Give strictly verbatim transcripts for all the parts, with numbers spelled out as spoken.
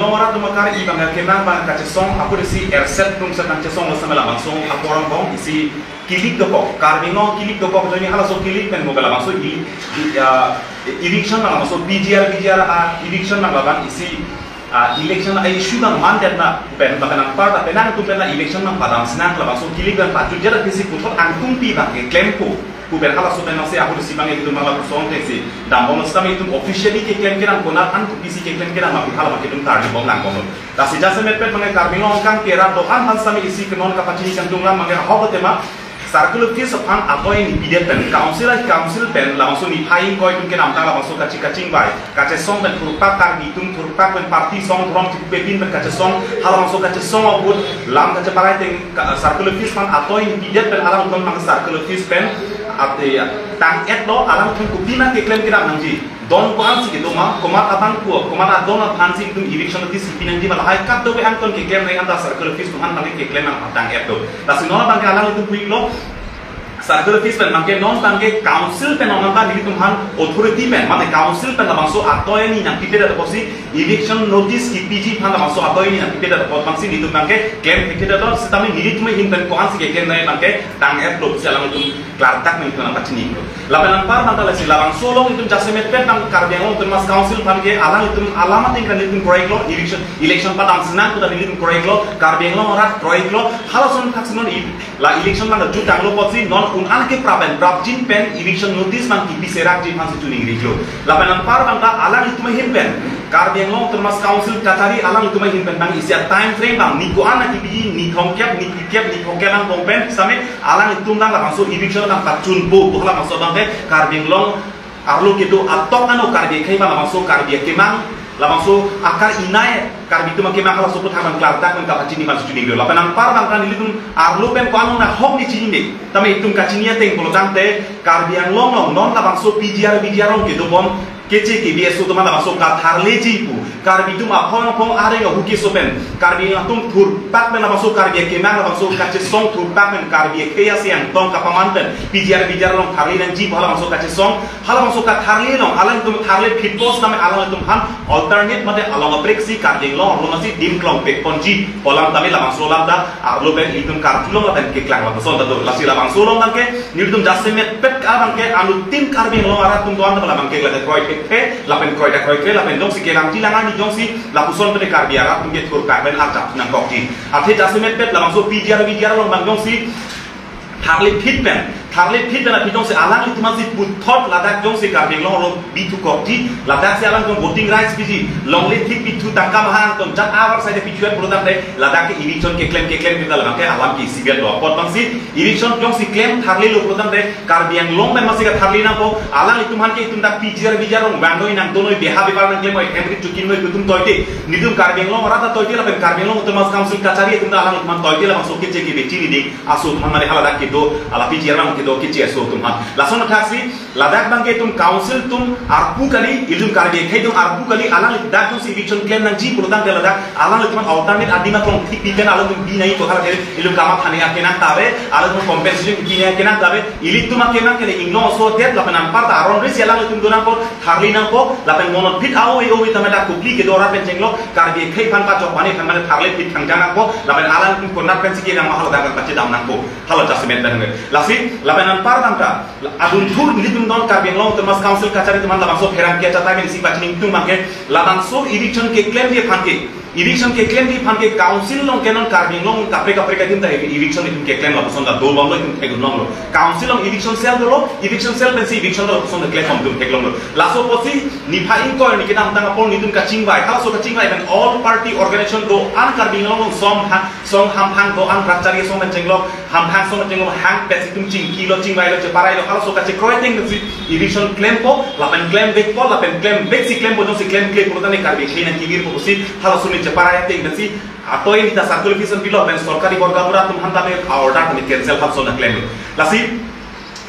Ora tum akar-i abang kemang abang kachesong apot isi erset tum setang chesong lo same labangso apor angbong isi kilik dokok, Karbi Anglong kilik dokok ajoine halaso kilik pen mo labangso i, i, ah, eviction labangso P G R, P G R, ah, eviction labang isi, ah, election a-issue abang mandet na pen, bahkan anpar ta penang tum pen la election abang padam sinang labangso kilik pen pachujat isi puthot angkung pi abang keklempo pu pen halaso pen nangsi ahut isi abang itum abang lapuson te si dambom sitame itum officially keklem kedam konat an pu isi keklem kedam abang hala abang itum tarlibom langbom. Lasi jasemet pet abang Karbi Anglong kangkera do-an aphan sitame isi ke non kapachini kangtung lam abang ahok tema circle office aphan atoi ni pidet pen council, council pen labangso niphai ingkoi tum kedamtang labangso kachi kachingvai kachesong pen thurpak Karbi atum thurpak pen party song throm thipepin pen kachesong halabangso kachesong ahut lam kacheparai ateng ka-, circle office aphan atoi ni pidet pen alangtum abang circle office pen ate tang-et lo alangtum kopi ma keklem kedam nangji. Don ko-ansi kedo ma, komat abang ko, komat adon aphansi itum eviction notice pi nangji ma lahai kadokave angton keklem nai anta circle office atum aphan abang keklem nang tang-et lo. Lasi non abang ke alanglitum pu-iklo, circle office pen abang ke non abang ke council pen non abang nelitum aphan authority pen, mate council pen labangso atoi ni nangpipedet apotsi eviction notice kipiji aphan labangso atoi ni nangpipedet apot abangsi nelitum abang ke klem thekthe lo, sitame nelitum ahin pen ko-ansi keklem nai abang ke tang-et lo pusi alanglitum klardak nelitum nangpachini lo. Lapen anpar abang ta lasi labangso along itum jasemet pet abang Karbi Anglong Autonomous Council aphan ke alanglitum alam ateng kan itum kroiklo, election, election padam sinang pu ta nelitum kroiklo, Karbi Anglong arat kroiklo, halason thak si non i la election abang jutanglo apotsi non un-an ke praben prapjin pen eviction notice abang kipi serakji aphansi choningrilo. Lapen anpar abang ta alanglitum ahin pen Karbi Anglong Autonomous Council kachari alanglitum ahin pen abang isi a-time frame abang ni ko-an na kipi, ni thomkep, ni phlikep, ni phokep angbong pen sitame alanglitum abang labangso eviction abang pachunpo pu halabangso abang ke Karbi Anglong arlo kedo atok ano Karbi akhei abang labangso Karbi akemang labangso akar-i nai Karbi atum akemang halaso aputhak abang klardak pen kapachini aphansi choningrilo. Lapen anpar abang ta nelitum arlo pen ko-an nahok ni chinine tame itum kachini ateng pulo tangte Karbi Anglong along non labangso P G R V G R along kedobom keche kebe aso atum labangso katharleji pu Karbi atum aphong aphong areng ahu keso pen Karbi atum thurpak pen labangso Karbi akemang labangso kachesong thurpak pen Karbi akhei asi angtong kapaman pen P G R V G R along tharle nangji pu halabangso kachesong halabangso katharle along alanglitum tharle phitpo sitame alanglitum aphan alternate mate along apreksi Karbi Anglong arlo masi dim klong pekponji pu alam tame labangso alam ta arlo pen itum karjulong lapen keklang lapuson ta do. Lasi labangso along abang ke nelitum jasemet pet abang ke anuttin Karbi Anglong arat atum do-an ta labang ke lake kroi thekthe lapen kroi ta kroikre lapen jongsi kelang tilang ani jongsi lapuson pen Karbi arat atum ke thurkak pen arjap nangkokji. Athe jasemet pet labangso P G R V G R along abang jongsi tharle phit pen, tharle phit pen aphi jongsi alanglitum aphansi puthot ladak jongsi Karbi Anglong along bithu kokji, ladak si alangtum voting rights piji, longle thik pithu tangka mahang atum jat avar saide pithu et pulo tangte ladak ke eviction keklem keklem kita labang ke alam ke isivet lo. Apot abangsi eviction jongsi klem tharlelo pulo tangte Karbi Anglong pen masi katharle nangpo, alanglitum aphan ke itum dak P G R V G R along vangnoi nangdonoi beha bepar nangklemnoi hemrit chukinoi itum toite, nelitum Karbi Anglong arat ta toite lapen Karbi Anglong Autonomous Council kachari atum ta alanglitum aphan toite labangso keche kebe chiniding aso atum aphan mane haladak kedo, ala P G R along kedo keche aso atum aphan. Lason athak si ladak abang ke itum council atum arpu kali, itum Karbi akhei atum arpu kali, alang dak atum si eviction klem nangji pulo tangte ladak alanglitum aphan alternate adim aklong thik pi pen alangtum bi nangji pu hala ke itum kamatha nangji akenang ta ave, alangtum compensation kipi nangji akenang ta ave, ilitum akemang ke le inglong aso det lapen anpar ta aron resi alanglitum do nangpo, tharle nangpo, lapen monot phit a-oi oi tame dak Kopili kedo arat pen chenglo, Karbi akhei aphan pachok pani aphan mane tharle phit thangjang nangpo, lapen alangtum konat pensi kedam ma haladak pachedam nangpo. Hala jasemet pen nge. Lasi, lapen anpar abang ta, adun thur nelitum don Karbi Anglong Autonomous Council kachari atum aphan labangso pherangke achatai pen isi pachini ingtung abang ke, labangso eviction keklemji aphan ke, eviction keklemji aphan ke council along ke non Karbi Anglong kaprek kaprek adim ta eviction itum keklem lapuson ta dobomlo itum theklonglo. Council along eviction cell dolo, eviction cell pensi eviction lapuson ta klembom itum theklonglo. Laso apotsi niphai ingkoi arni kedamtang apor nelitum kachingvai, halaso kachingvai pen all party organization do-an Karbi Anglong along som ha, song hamphang do-an rat chari song pen chenglok, hamphang song pen chenglok, hang pet si itum chingkilo, chingvailo, cheparailo, halaso kachekroi ateng si eviction klempo, lapen klemvekpo, lapen klemvek si klempo, jongsi klemkle pulo tangte Karbi akhei nangkevirpo pusi, halaso ni cheparai ateng si, atoi ni ta circle office pilo, lapen sorkari borga bura atum aphan tame a-order tame cancel halaso nangklemlo. Lasi,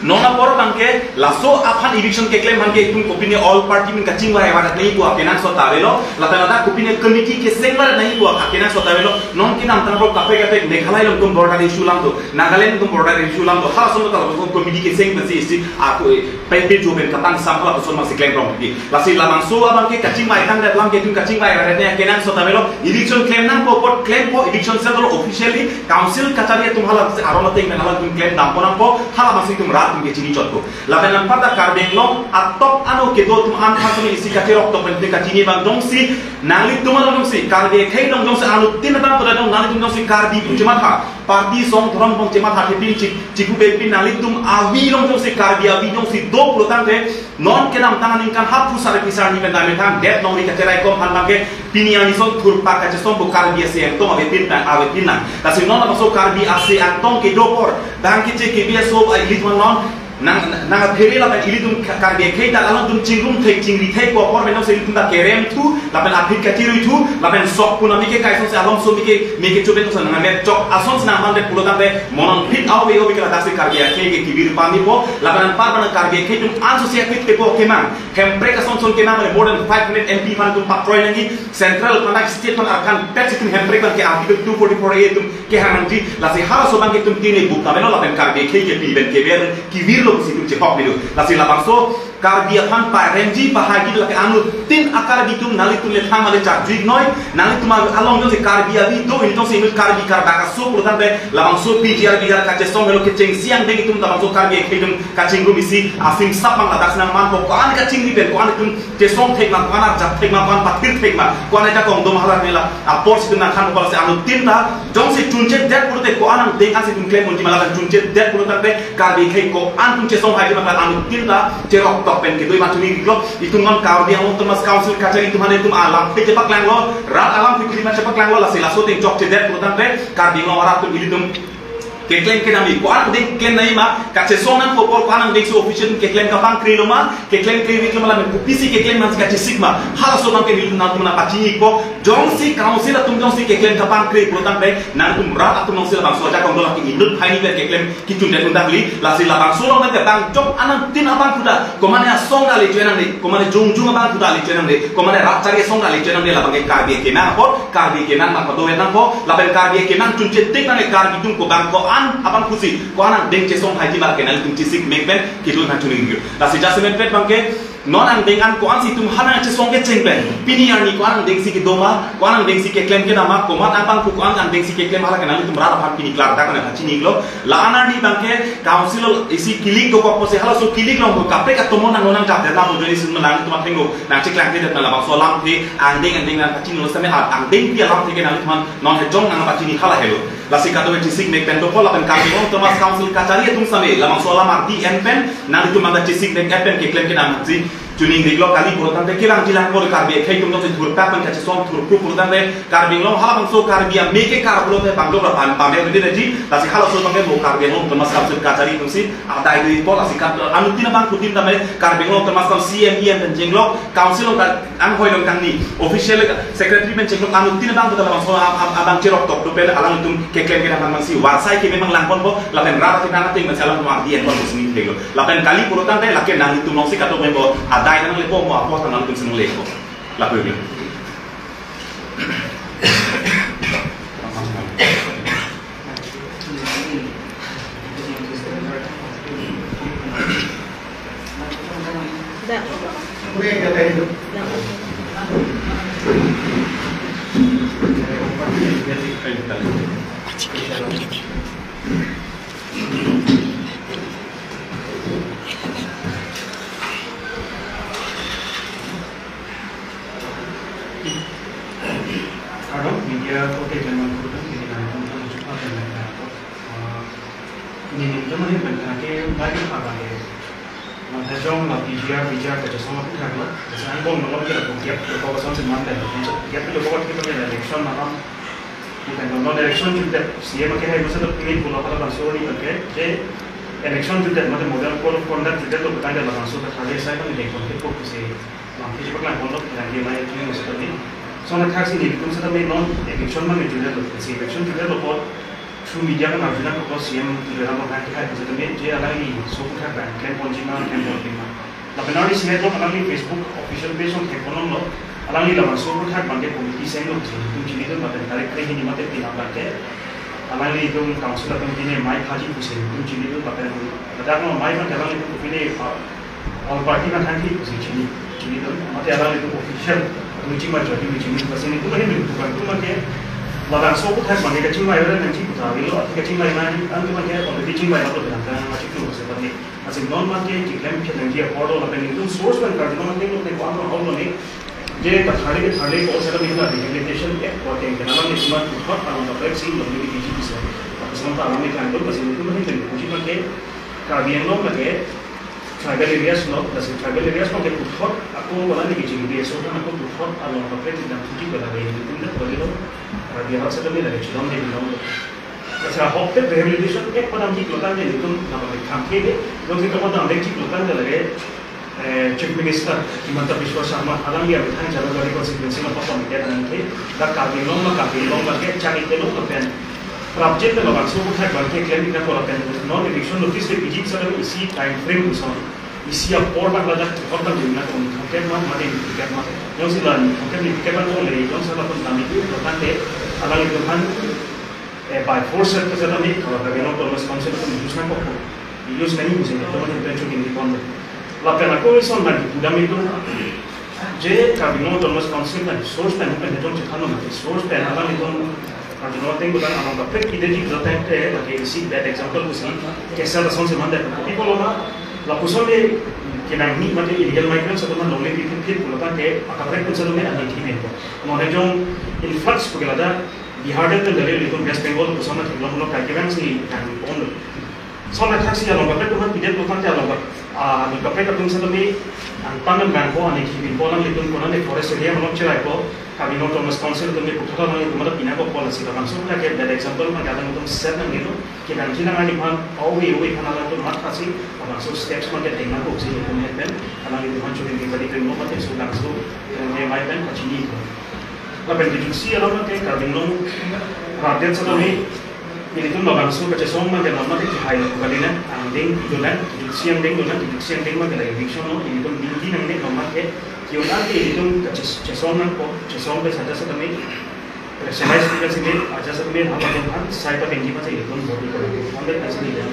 Non apor abangke laso aphan eviction keklem aphan ke itum kopine all party atum kachingvai varet nangji pu akenangsot ta avelo, lapen ladak kopine committee keseng varet nangji pu akenangsot ta avelo. Non kedamtang rok kaprek kaprek Meghalaya along atum border issue alam do, Nagaland atum border issue alam do, halason ta lapuson committee keseng pensi isi ako, eh, pen pen jo pen katang sampla puson masi klem rong di. Lasi labangso abangke kachingvai tangdet alam ke itum kachingvai varet nangji akenangsot ta avelo. Eviction klem nangpo apot klempo, eviction cell officially council kachari atum hala aron ateng pen hala atum klem dampo nangpo, hala masi itum rat atum ke chini chotpo. Lapen anparta Karbi Anglong atok ano kedo atum an thangsam isi kacherok tok pen kachini abang jongsi nanglitum along jongsi Karbi akhei along jongsi anuttin abang pada dong, nanglitum jongsi Karbi pu chematha, party song dhorom pu chematha thepin chi, chipu bepin nanglitum avi along jongsi Karbi avi jongsi do pulo tangte non kedamtang aningkan haphu sari pisar ni pen dame thang det nongri kacherai kom aphan abangke pini arni son thurpak kachesong pu Karbi ase angtong avepin nang, avepin nang. Lasi non labangso Karbi ase angtong kedo apor, bang keche kebi aso a ilit man non nang, nang aphere lapen ilitum Ka-, Karbi akhei ta alangtum chingrum thek chingri thek pu apor pen jongsi ilitum ta kerem thu, lapen aphi kachirui thu, lapen sok pu nami ke kaisong se along so mi ke, mi ke chupen so nang met chok ason se nang man de pulo tangte monon phit au be au be ke ladak si Karbi akhei ke kibir pami po, lapen anpar pen Karbi akhei atum anso se akit ke po kemang. Hemprek ason son kenam le more than five hundred M P aphan atum patroi nangji, central aphan state aphan arkan pet situm hemprek abangke Article two forty-four A atum kehang nangji, lasi halaso abangke itum tine buk kamelo lapen Karbi akhei ke pi pen keber kibir lo pusi itum chehok milo. Lasi labangso Karbi aphan paremji pahaji lake anuttin a-Karbi atum nanglitum le thang male chak juik noi, nanglitum along jongsi Karbi avi do, ini jongsi inut Karbi karbak aso pulo tangte labangso P G R, P G R kachesong helo kechengsi angdeng itum labangso Karbi akhei atum kachingrum isi asim sap mang ladak si nang man po, ko-an kachingri pen, ko-an itum chesong thek ma, ko-an arjap thek ma, ko-an pathir thek ma, ko-an ajakong dom halar mela apor situm nang khan upar si anuttin ta jongsi chunche det pulote ko-an angdeng asi itum klem unji ma lapen chunche det pulo tangte Karbi akhei ko-an atum chesong haji ma anuttin ta cherok tok pen kedo ma chuni iklo. Itum non Karbi Anglong Autonomous Council kachari atum hane itum alamthe chepaklanglo, rat alamthe kiri ma chepaklanglo, lasi laso ateng chokche det pulo tangte Karbi Anglong arat atum ilitum keklem kedam i, ko-an angdeng klem nangji ma, kachesong nangpo apor ko-an angdeng si official keklem kapangkre lo ma, keklem kre vek lo ma lapen kopisi keklem nangji kachesik ma, halaso abangke nelitum nangtum nangpachini ikpo, jongsi council atum jongsi keklem kapangkre pulo tangte nangtum rat atum jongsi labangso ajakong do lake inut phai ni pen keklem kechun det undakli, lasi labangso along pen bang chok anuttin abang kuda, komane asong kali choi nangne, komane jongjung abang kuda kali choi nangne, komane rat chari asong kali choi nangne, labangke Karbi kemang apot, Karbi kemang ma pado nangpo, lapen Karbi kemang chunche tik nangne Karbi atum ko bang ko-an abang pusi, ko-an angdeng chesong haji ma ke nanglitum chesik mek pen kedo nang chuni iklo. Lasi jasemet pet abangke non angdeng an ko-an si itum hanang chesong kecheng pen, pini arni ko-an angdeng si kedo ma, ko-an angdeng si keklem kedam ma, komat abang ko-an angdeng si keklem hala ke nanglitum rat aphan pini klardak nangpachini iklo. La-an arni abangke council isi kilik dokok pusi halaso kilik along ko kaprek atomon nang nang chap det nang joni sin nangtum athengno nang cheklang det na labangso alamthe angdeng angdeng nangpachini lo same a-, angdengpi alamthe ke nangtum non hejong nangpachini hala helo. Lasi kado chesik mek pen dokok lapen Karbi Anglong Autonomous Council kachari atum same labangso alam ardi en pen nanglitum mangda chesik mek en pen keklem kedam si chuni iklo, kali pulo tangte kevangji lang apor Karbi akhei atum jongsi thurpak pen kachesong thurkuk pulo tangte Karbi Anglong halabangso Karbi ame ke kar pulote bang dok ra pan pame redi redi, lasi halaso abangke mo Karbi Anglong Autonomous Council kachari atum si adai do ikpo, lasi kan anuttin abang kutin tame Karbi Anglong Autonomous Council C M, E M pen chenglok, council along anghoi along kangni, official secretary pen chenglok, anuttin abang puta labangso ab-, ab-, abang cherok tok do pen alangtum keklem kedam abang si warsai ke memang langponpo, lapen rat ke nang ateng masi alangtum ardi en pon pusi ning theklo. Lapen kali pulo tangte lake nanglitum along si katok member adai nang lepo mo apot nangtum si nang lepo. Lapu iklo. Aro media ko ke jaman ko tang ke nang ko tang chupa ke nang ko. Ah, ni ni jaman ni ban ke bagi apa ke. Mata jong la P G R, P G R ke jong sama pun kan lo. Jasa ang bong lo ke la ko gap lo ko son se man dan lo. Gap lo ko ke election na. Ni kan lo election jute C M ke hai masa to pini pulo kala bangso ni ke. Je election jute mate model code of conduct jute lo ko tang la bangso ka thale sai kan ni ko ke ko se. Bang ke paklang pon lo, yang dia mai itu yang mesti tadi. So na thak si ni kum sa tadi non eviction ma ni judel lo, si eviction judel lo pot. Through media kan arjuna ko C M Tuliram Ronghang kehai pusitame je alangli so aputhak abang klem ponji ma klem ponji ma. Lapen arni sine to alangli Facebook official page along thekponlonglo. Alangli labangso aputhak abangke committee senglo pusi itum chinidun lapen tarik kre hini mate pini abangke alanglitum council atum pine mai phaji pusi itum chinidun lapen ladak lo mai abangke alanglitum pine, ah, all party abang hangke pusi chini, chinidun, mate alanglitum official atum chingvai jodi chini, lasi nelitum ahin nelitum abangtum abangke labangso aputhak abangke kachingvai ora nangji puta avelo, athe kachingvai nangji, antum abangke already chingvai lo, lapen nangkang machiklo pusi abangke. Lasi non abangke keklem kenangji apor lo, lapen nelitum source abang Karbi Anglong ateng lo, ateng ko-an lo, hau lo ne. Je katharli katharli ko seta nelitum Rehabilitation Act ko ateng ke alanglitum aphan puthot along kaprek si longle kiji pusi. Lapuson ta alangli kangdun, lasi nelitum ahin nelitum puji abangke Karbi Anglong abangke tribal areas lo, lasi tribal areas abangke puthot ako wala ni kejing di eso kan ako puthot along kaprek kedam thuji bala bai nelitum dak bali lo, Karbi Anglong seta ni lagi chilong de long lo. Lasi ahokpet Rehabilitation Act padam chiklo tangte nelitum nangpame khangke de, jongsi kapadam de chiklo tangte lagi, eh, Chief Minister Himanta Biswa Sarma alangli amethang Jalukbari constituency along pa committee nangke, dak Karbi Anglong ma Karbi Anglong abangke chang-ik-etlo lapen prapjin pen labangso aputhak abangke klem-ik nangkok lapen non eviction notice le piji seta isi time frame puson, isi apor abang ladak apor abang dina kon thongkep ma mate thongkep ma. Jongsi la thongkep ni thongkep abang le jongsi la kon tami tu tangte alanglitum aphan, eh, by force seta seta ni Karbi Anglong Autonomous Council atum use nangkok, use nangji pusi nelitum aphan intervention kini pon. Lapen ako ison abang pudam itum je Karbi Anglong Autonomous Council pen source pen pen jong chethan lo mate source pen alanglitum Karbi Anglong ateng kedo-an along kaprek kidetji kedo tangte lake isi bad example pusi kesar asonsi mande. Kopi pulo ma, lapuson le kenangji mate illegal migrants atum longle phitphit pulo tangte akaprek atum seta me ani thi pen ko. Non jong influx pu ke ladak Bihar det pen dali nelitum West Bengal pusona theklong lo, kai kevang si nangpon lo. Lason athak si along kaprek atum aphan pidet lo tangte along kap-, ah, along kaprek atum seta me angtan abang ko ani thi pen ko, alanglitum konane forest area along cherai ko, Karbi Anglong Autonomous Council atum ke puthot alanglitum mata pina ko pon, lasi labangso aputhak ke bad example abangke alanglitum set nangnelo, kedamji nang ani aphan, awi awi aphan alanglitum matha si labangso steps abangke deng nangkok si nelitum het pen alanglitum aphan churi di bali pen mo mate so labangso, eh, mai pen pachini ko. Lapen kejutsi alam abangke Karbi Anglong rat det seta me ilitum labangso kachesong abangke non mate kehai lo kali na, angdeng dolang, kejutsi angdeng dolang, kejutsi angdeng abangke la eviction lo, ilitum dingdi nangne non mate, ke-un-an ke ilitum kaches-, chesong nangkok, chesong pen seta seta me, rationalize pen si me, aja seta me, halatum aphan sai padengji mate ilitum body ko, ambe kasi ni ya.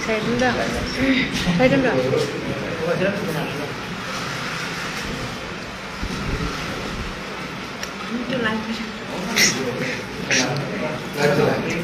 Saya dulu dah. Saya dulu dah. Itu live. Live, live.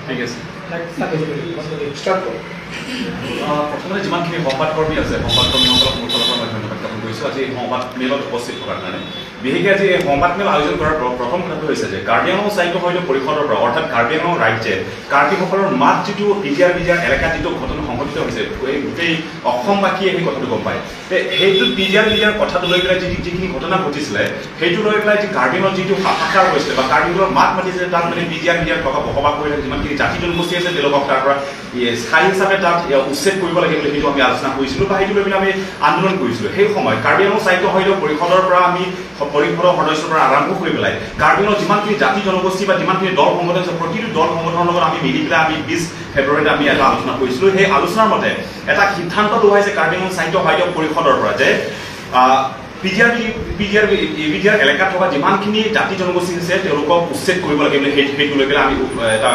ঠিক আছে। আহ, প্ৰথমতে যিমানখিনি সংবাদকৰ্মী আছে, সংবাদকৰ্মীসকলক মোৰ ফালৰ পৰা মই ধন্যবাদ জ্ঞাপন কৰিছোঁ আজি এই সংবাদ মেলত উপস্থিত থকাৰ কাৰণে। বিশেষকৈ আজি এই সংবাদ মেল আয়োজন কৰাৰ প্ৰ-, প্ৰথম কথাটো হৈছে যে কাৰ্বি আংলং স্বায়ত্তশাসিত পৰিষদৰ পৰা, অৰ্থাৎ কাৰ্বি আংলং ৰাজ্যে কাৰ্বিসকলৰ মাত যিটো পি জি আৰ বি জি আৰ এলেকাত যিটো ঘটনা সংঘটিত হৈছে, এই গোটেই অসমবাসীয়ে সেই কথাটো গম পায়। তে সেইটো পি জি আৰ বি জি আৰ কথাটো লৈ পেলাই যি-, যিখিনি ঘটনা ঘটিছিলে, সেইটো লৈ পেলাই যি কাৰ্বি আংলং যিটো হাহাকাৰ হৈছিলে বা কাৰ্বি আংলঙৰ মাত মাতিছিলে, তাত মানে পি জি আৰ বি জি আৰ থকা বসবাস কৰি থকা যিমানখিনি জাতি জনগোষ্ঠী আছে, তেওঁলোকক তাৰ পৰা, ইয়ে, স্থায়ী হিচাপে তাত, ইয়ে, উচ্ছেদ কৰিব লাগে বুলি সেইটো আমি আলোচনা কৰিছিলোঁ বা সেইটো লৈ পেলাই আমি আন্দোলন কৰিছিলোঁ। সেই সময়ত কাৰ্বি আংলং স্বায়ত্তশাসিত পৰিষদৰ পৰা আমি স-, পৰিষদৰ সদস্যৰ পৰা আৰম্ভ কৰি পেলাই কাৰ্বি আংলঙৰ যিমানখিনি জাতি জনগোষ্ঠী বা যিমানখিনি দল সংগঠন আছে, প্ৰতিটো দল সংগঠনৰ লগত আমি মিলি পেলাই আমি বিশ ফেব্ৰুৱাৰীত আমি এটা আলোচনা কৰিছিলোঁ। সেই আলোচনাৰ মতে এটা সিদ্ধান্ত লোৱা হৈছে কাৰ্বি আংলং স্বায়ত্তশাসিত পৰিষদৰ পৰা যে, আহ, P G R B, P G R B, P G R এলেকাত থকা যিমানখিনি জাতি জনগোষ্ঠী আছে, তেওঁলোকক উচ্ছেদ কৰিব লাগে বুলি সেই, সেইটো লৈ পেলাই আমি, আহ, এটা,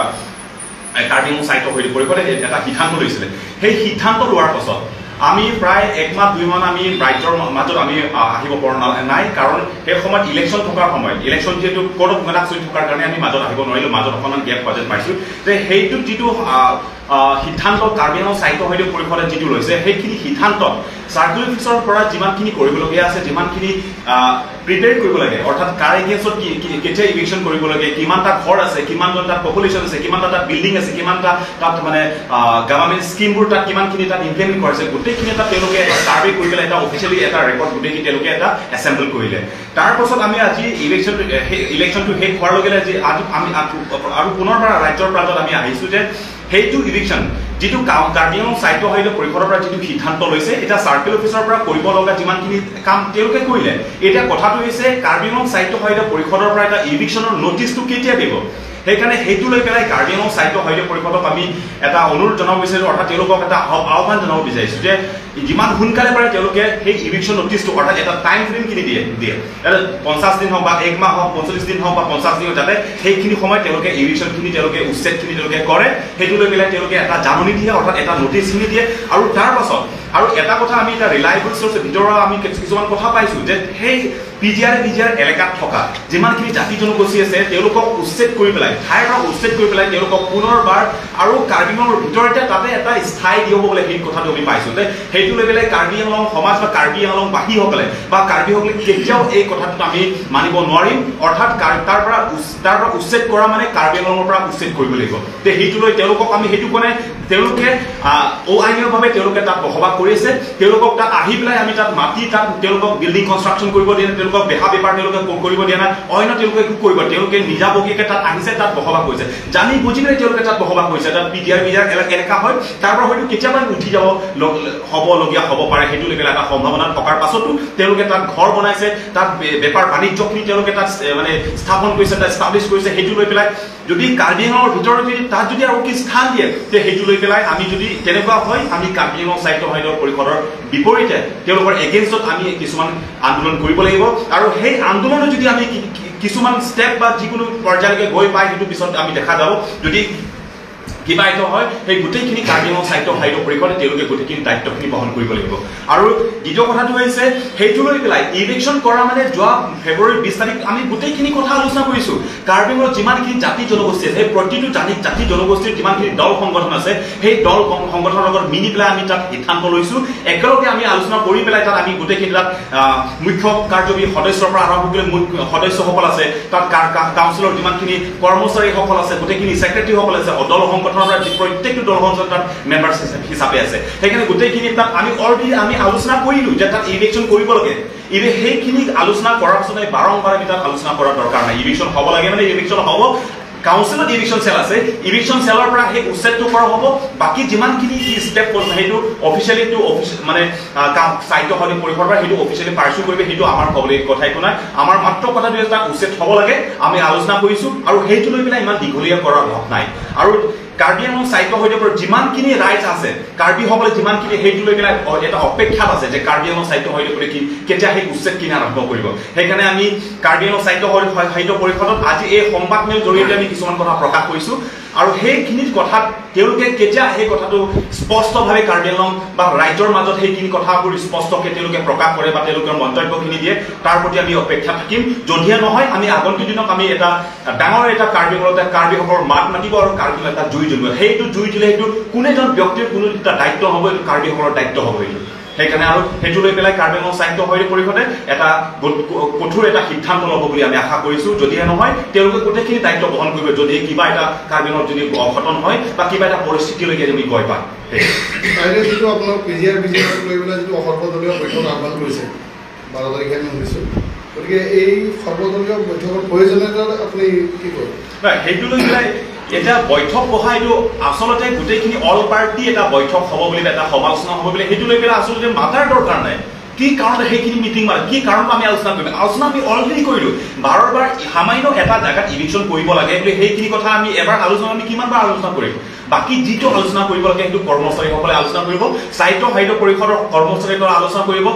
আহ, কাৰ্বি আংলং স্বায়ত্তশাসিত পৰিষদে এটা সিদ্ধান্ত লৈছিলে। সেই সিদ্ধান্ত লোৱাৰ পাছত আমি প্ৰায় এক মাহ, দুই মাহ আমি ৰাজ্যৰ মা-, মাজত আমি, আহ, আহিব পৰা না-, নাই, কাৰণ সেই সময়ত ইলেকশ্যন থকাৰ সময়ত, ইলেকশ্যন যিহেতু কোড অফ কণ্ডাক্ট চলি থকাৰ কাৰণে আমি মাজত আহিব নোৱাৰিলোঁ, মাজত অকণমান গেপ বাজেট পাইছোঁ। যে সেইটোত যিটো, আহ, আহ, সিদ্ধান্ত কাৰ্বি আংলং স্বায়ত্তশাসিত পৰিষদে যিটো লৈছে, সেইখিনি সিদ্ধান্ত চাৰ্কল অফিচৰ পৰা যিমানখিনি কৰিবলগীয়া আছে, যিমানখিনি, আহ, প্ৰিপেয়াৰ কৰিব লাগে, অৰ্থাৎ কাৰ এগেইনষ্টত কি, কি, কেতিয়া ইভিকশ্যন কৰিব লাগে, কিমানটা ঘৰ আছে, কিমানজন তাত পপুলেশ্যন আছে, কিমানটা তাত বিল্ডিং আছে, কিমানটা তাত মানে, আহ, গভাৰ্ণমেণ্ট স্কিমবোৰ তাত কিমানখিনি তাত ইমপ্লিমেণ্ট কৰিছে, গোটেইখিনি এটা তেওঁলোকে এটা ছাৰ্ভে কৰি পেলাই এটা অফিচিয়েলি এটা ৰেকৰ্ড গোটেইখিনি তেওঁলোকে এটা এছেম্বল কৰিলে। তাৰ পাছত আমি আজি ইলেকশ্যনটো, এ, সেই ইলেকশ্যনটো শেষ হোৱাৰ লগে লগে আজি, আজি আমি আৰু, আৰু পুনৰবাৰ ৰাজ্যৰ প্ৰান্তত আমি আহিছোঁ যে সেইটো ইভিকশ্যন যিটো কা-, কাৰ্বি আংলং স্বায়ত্তশাসিত পৰিষদৰ পৰা যিটো সিদ্ধান্ত লৈছে, এতিয়া চাৰ্কল অফিচৰ পৰা কৰিব লগা যিমানখিনি কাম তেওঁলোকে কৰিলে। এতিয়া কথাটো হৈছে কাৰ্বি আংলং স্বায়ত্তশাসিত পৰিষদৰ পৰা এটা ইভিকশ্যনৰ নটিচটো কেতিয়া দিব, সেইকাৰণে সেইটো লৈ পেলাই কাৰ্বি আংলং স্বায়ত্তশাসিত পৰিষদক আমি এটা অনুৰোধ জনাব বিচাৰিছোঁ, অৰ্থাৎ তেওঁলোকক এটা আহ্ব-, আহ্বান জনাব বিচাৰিছোঁ যে যিমান সোনকালে পাৰে তেওঁলোকে সেই ইভিকশ্যন নটিচটো, অৰ্থাৎ এটা টাইম ফ্ৰেম কিনি দিয়ে, দিয়ে। এটা পঞ্চাশ দিন হওক বা এক মাহ হওক, পঞ্চল্লিছ দিন হওক বা পঞ্চাশ দিন হওক, যাতে সেইখিনি সময়ত তেওঁলোকে ইভিকশ্যনখিনি, তেওঁলোকে উচ্ছেদখিনি তেওঁলোকে কৰে, সেইটো লৈ পেলাই তেওঁলোকে এটা জাননী দিয়ে, অৰ্থাৎ এটা নটিচখিনি দিয়ে। আৰু তাৰ পাছত আৰু এটা কথা আমি এটা ৰিলায়েবল চ'ৰ্চৰ ভিতৰৰ পৰা আমি কিছু-, কিছুমান কথা পাইছোঁ যে সেই পি জি আৰ, পি জি আৰ এলেকাত থকা যিমানখিনি জাতি জনগোষ্ঠী আছে, তেওঁলোকক উচ্ছেদ কৰি পেলাই, ঠাইৰ পৰা উচ্ছেদ কৰি পেলাই তেওঁলোকক পুনৰবাৰ আৰু কাৰ্বি আংলঙৰ ভিতৰতে তাতে এটা স্থায়ী দিয়া হ'ব বোলে, সেই কথাটো আমি পাইছোঁ। তে সেইটো লৈ পেলাই কাৰ্বি আংলং সমাজ বা কাৰ্বি আংলংবাসীসকলে বা কাৰ্বিসকলে কেতিয়াও এই কথাটোত আমি মানিব নোৱাৰিম। অৰ্থাৎ কাৰ-, তাৰ পৰা উচ-, তাৰ পৰা উচ্ছেদ কৰা মানে কাৰ্বি আংলঙৰ পৰা উচ্ছেদ কৰিব লাগিব। তে সেইটো লৈ তেওঁলোকক আমি সেইটো কোৱা নাই, তেওঁলোকে, আহ, অআইনীভাৱে তেওঁলোকে তাত বসবাস কৰি আছে। তেওঁলোকক তাত আহি পেলাই আমি তাত মাটি, তাত তেওঁলোকক বিল্ডিং কনষ্ট্ৰাকশ্যন কৰিব দিয়া নাই, তেওঁলোকক বেহা বেপাৰ তেওঁলোকে ক-, কৰিব দিয়া নাই, অন্য তেওঁলোকে একো কৰিব, তেওঁলোকে নিজাববীয়াকৈ তাত আহিছে, তাত বসবাস কৰিছে, জানি বুজি পেলাই তেওঁলোকে তাত বসবাস কৰিছে। তাত পি জি আৰ, পি জি আৰ এলে-, এলেকা হয়, তাৰ পৰা হয়তো কেতিয়াবা উঠি যাব লগ-, হ'বলগীয়া হ'ব পাৰে, সেইটো লৈ পেলাই এটা সম্ভাৱনা থকাৰ পাছতো তেওঁলোকে তাত ঘৰ বনাইছে, তাত বে-, বেপাৰ বাণিজ্যখিনি তেওঁলোকে তাত, এ, মানে স্থাপন কৰিছে, তাত এষ্টাব্লিছ কৰিছে। সেইটো লৈ পেলাই যদি কাৰ্বি আংলঙৰ ভিতৰত যদি তাত যদি আৰু কি স্থান দিয়ে, তে সেইটো লৈ পেলাই আমি যদি তেনেকুৱা হয়, আমি কাৰ্বি আংলং স্বায়ত্তশাসিত পৰিষদৰ বিপৰীতে তেওঁলোকৰ এগেইনষ্টত আমি কিছুমান আন্দোলন কৰিব লাগিব। আৰু সেই আন্দোলনত যদি আমি কি-, কি-, কিছুমান ষ্টেপ বা যিকোনো পৰ্যায়লৈকে গৈ পায়, সেইটো পিছত আমি দেখা যাব। যদি কিবা এটা হয়, সেই গোটেইখিনি কাৰ্বি আংলং স্বায়ত্তশাসিত পৰিষদে তেওঁলোকে গোটেইখিনি দায়িত্বখিনি বহন কৰিব লাগিব। আৰু দ্বিতীয় কথাটো হৈছে, সেইটো লৈ পেলাই ইভিকশ্যন কৰা মানে যোৱা ফেব্ৰুৱাৰী বিশ তাৰিখ আমি গোটেইখিনি কথা আলোচনা কৰিছোঁ। কাৰ্বি আংলঙত যিমানখিনি জাতি জনগোষ্ঠী আছে, সেই প্ৰতিটো জাতি, জাতি জনগোষ্ঠীৰ যিমানখিনি দল সংগঠন আছে, সেই দল সং-, সংগঠনৰ লগত মিলি পেলাই আমি তাত সিদ্ধান্ত লৈছোঁ। একেলগে আমি আলোচনা কৰি পেলাই তাত আমি গোটেইখিনি তাত, আহ, মুখ্য কাৰ্যবাহী সদস্যৰ পৰা আৰম্ভ কৰি মুখ্য সদস্যসকল আছে, তাত কা-, কা-, কাউন্সিলৰ যিমানখিনি কৰ্মচাৰীসকল আছে, গোটেইখিনি ছেক্ৰেটাৰীসকল আছে, দল সংগঠনৰ পৰা যি প্ৰত্যেকটো দল সংগঠন তাত মেম্বাৰ হিচাপে আছে। সেইকাৰণে গোটেইখিনি তাত আমি অলৰেডি আমি আলোচনা কৰিলোঁ যে তাত ইভিকশ্যন কৰিব লাগে। ইভি-, সেইখিনি আলোচনা কৰাৰ পিছত আমি বাৰম্বাৰ আমি তাত আলোচনা কৰাৰ দৰকাৰ নাই। ইভিকশ্যন হ'ব লাগে মানে ইভিকশ্যন হ'ব। কাউন্সিলত ইভিকশ্যন চেল আছে, ইভিকশ্যন চেলৰ পৰা সেই উচ্ছেদটো কৰা হ'ব। বাকী যিমানখিনি কি ষ্টেপ সেইটো অফিচিয়েলিটো অফিচ মানে আহ, কাম স্বায়ত্ত সদন পৰিষদৰ পৰা সেইটো অফিচিয়েলি পাৰ্চু কৰিব, সেইটো আমাৰ ক'বলৈ কথা একো নাই। আমাৰ মাত্ৰ কথাটো যে তাক উচ্ছেদ হ'ব লাগে, আমি আলোচনা কৰিছো আৰু সেইটো লৈ পেলাই ইমান দীঘলীয়া কৰাৰ ভাৱ নাই। আৰু কাৰ্বি আংলং স্বায়ত্ত সদনৰ পৰা যিমানখিনি ৰাইজ আছে, কাৰ্বিসকলে যিমানখিনি সেইটো লৈ পেলাই অ- এটা অপেক্ষাত আছে যে কাৰ্বি আংলং স্বায়ত্ত সদনে কি কেতিয়া সেই উচ্ছেদখিনি আৰম্ভ কৰিব। সেইকাৰণে আমি কাৰ্বি আংলং স্বায়ত্ত সদন- সদন পৰিষদত আজি এই সংবাদমেল জৰিয়তে আমি কিছুমান কথা প্ৰকাশ কৰিছো আৰু সেইখিনি কথাত তেওঁলোকে কেতিয়া সেই কথাটো স্পষ্টভাৱে কাৰ্বি আংলং বা ৰাইজৰ মাজত সেইখিনি কথাবোৰ স্পষ্টকে তেওঁলোকে প্ৰকাশ কৰে বা তেওঁলোকৰ মন্তব্যখিনি দিয়ে, তাৰ প্ৰতি আমি অপেক্ষা থাকিম। যদিহে নহয়, আমি আগন্তুক দিনত আমি এটা ডাঙৰ এটা কাৰ্বি আংলঙতে কাৰ্বিসকলৰ মাত মাতিব আৰু কাৰ্বি আংলঙত এটা জুই জ্বলিব। সেইটো জুই জ্বলে সেইটো কোনো এজন ব্যক্তিৰ কোনো এটা দায়িত্ব হ'ব, এইটো কাৰ্বিসকলৰ দায়িত্ব হ'ব এইটো। সেইকাৰণে আৰু সেইটো লৈ পেলাই কাৰ্বি আংলং স্বায়ত্ত সদন পৰিষদে এটা গো- কঠোৰ এটা সিদ্ধান্ত ল'ব বুলি আমি আশা কৰিছো। যদিহে নহয়, তেওঁলোকে গোটেইখিনি দায়িত্ব বহন কৰিব। যদি কিবা এটা কাৰ্বি আংলঙত যদি অঘটন হয় বা কিবা এটা পৰিস্থিতিলৈকে যদি গৈ পায়, কাইলৈ যিটো আপোনাৰ পি জি আৰ বি জি আৰ লৈ পেলাই যিটো সৰ্বদলীয় বৈঠক আহ্বান কৰিছে বাৰ তাৰিখে আমি শুনিছোঁ, গতিকে এই সৰ্বদলীয় বৈঠকৰ প্ৰয়োজনীয়তা আপুনি কি কয়? নাই, সেইটো লৈ পেলাই এতিয়া বৈঠক বহা এইটো আচলতে গোটেইখিনি অল পাৰ্টি এটা বৈঠক হ'ব বুলি বা এটা সমালোচনা হ'ব বুলি সেইটো লৈ পেলাই আচলতে মাতাৰ দৰকাৰ নাই। কি কাৰণে সেইখিনি মিটিং মাৰে, কি কাৰণত আমি আলোচনা কৰিম? আলোচনা আমি অলৰেডি কৰিলো। বাৰৰ বাৰ সামান্য এটা জেগাত ইলেকশ্যন কৰিব লাগে বুলি সেইখিনি কথা আমি এবাৰ আলোচনা, আমি কিমান বাৰ আলোচনা কৰিম? বাকী যিটো আলোচনা কৰিব লাগে সেইটো কৰ্মচাৰীসকলে আলোচনা কৰিব, স্বায়ত্ত সদন পৰিষদৰ কৰ্মচাৰীসকলে আলোচনা কৰিব,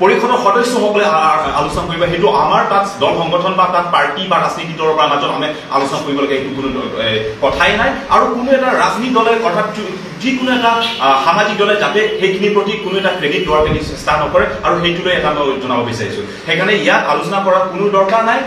পৰিষদৰ সদস্যসকলে আ- আ- আলোচনা কৰিব। সেইটো আমাৰ তাত দল সংগঠন বা তাত পাৰ্টি বা ৰাজনীতি দলৰ পৰা মাজত আমি আলোচনা কৰিব লাগে, সেইটো কোনো এ, কথাই নাই। আৰু কোনো এটা ৰাজনীতি দলে অৰ্থাৎ যু- যিকোনো এটা আ, সামাজিক দলে যাতে সেইখিনিৰ প্ৰতি কোনো এটা ক্ৰেডিট লোৱাৰ কাৰণে চেষ্টা নকৰে আৰু সেইটো লৈ এটা মই জনাব বিচাৰিছো। সেইকাৰণে ইয়াত আলোচনা কৰাৰ কোনো দৰকাৰ নাই।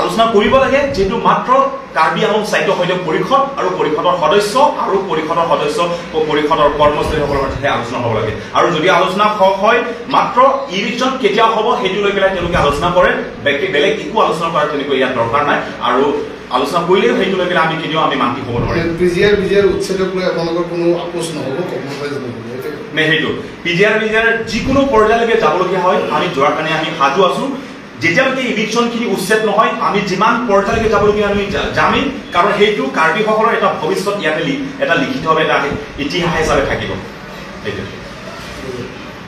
আলোচনা কৰিব লাগে যিহেতু মাত্ৰ কাৰ্বি আংলং স্বায়ত্ত সদন পৰিষদ আৰু পৰিষদৰ সদস্য আৰু পৰিষদৰ সদস্য প- পৰিষদৰ কৰ্মচাৰীসকলৰ মাজতহে আলোচনা হ'ব লাগে। আৰু যদি আলোচনা হ- হয় মাত্ৰ ইলেকশ্যন কেতিয়া হ'ব সেইটো লৈ পেলাই তেওঁলোকে আলোচনা কৰে, বে- বেলেগ একো আলোচনা কৰাৰ তেনেকৈ ইয়াত দৰকাৰ নাই। আৰু আলোচনা কৰিলেও সেইটো লৈ পেলাই আমি কেতিয়াও আমি মান্তি হ'ব নোৱাৰিম। পি জি আৰ বি জি আৰ উচ্ছেদক লৈ আপোনালোকৰ কোনো আপোচ নহ'ব কৰ্মচাৰী? নে সেইটো পি জি আৰ বি জি আৰ যিকোনো পৰ্যায়লৈকে যাবলগীয়া হয় আমি যোৱাৰ কাৰণে আমি সাজু আছো। যেতিয়ালৈকে ইভিকশ্যনখিনি উচ্ছেদ নহয় আমি যিমান পৰ্যায়লৈকে যাবলগীয়া আমি যা- যামেই, কাৰণ সেইটো কাৰ্বিসকলৰ এটা ভৱিষ্যত ইয়াতে লি- এটা লিখিতভাৱে এটা ইতিহাস হিচাপে থাকিব। সেইটোৱে।